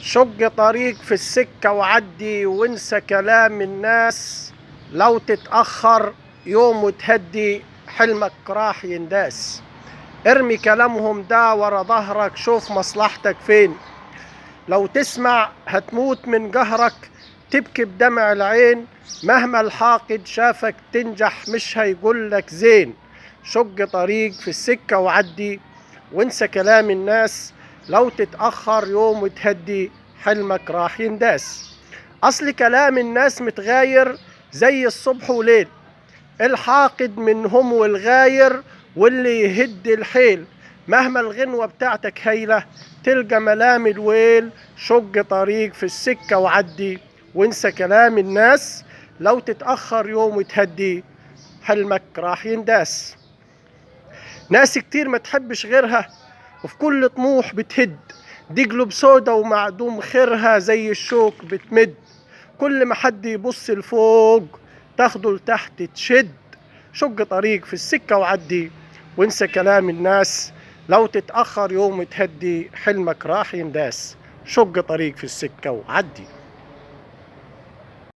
شق طريق في السكة وعدي وانسى كلام الناس، لو تتأخر يوم وتهدي حلمك راح ينداس. ارمي كلامهم ده ورا ظهرك، شوف مصلحتك فين. لو تسمع هتموت من قهرك، تبكي بدمع العين. مهما الحاقد شافك تنجح مش هيقولك زين. شق طريق في السكة وعدي وانسى كلام الناس، لو تتأخر يوم وتهدي حلمك راح ينداس. أصل كلام الناس متغاير زي الصبح وليل، الحاقد منهم والغاير واللي يهد الحيل. مهما الغنوة بتاعتك هايلة تلقى ملام الويل. شق طريق في السكة وعدي وانسى كلام الناس، لو تتأخر يوم وتهدي حلمك راح ينداس. ناس كتير ما تحبش غيرها وفي كل طموح بتهد، دي قلوب سودا ومعدوم خيرها زي الشوك بتمد. كل ما حد يبص لفوق تاخده لتحت تشد. شق طريق في السكة وعدي وانسى كلام الناس، لو تتأخر يوم تهدي حلمك راح ينداس. شق طريق في السكة وعدي.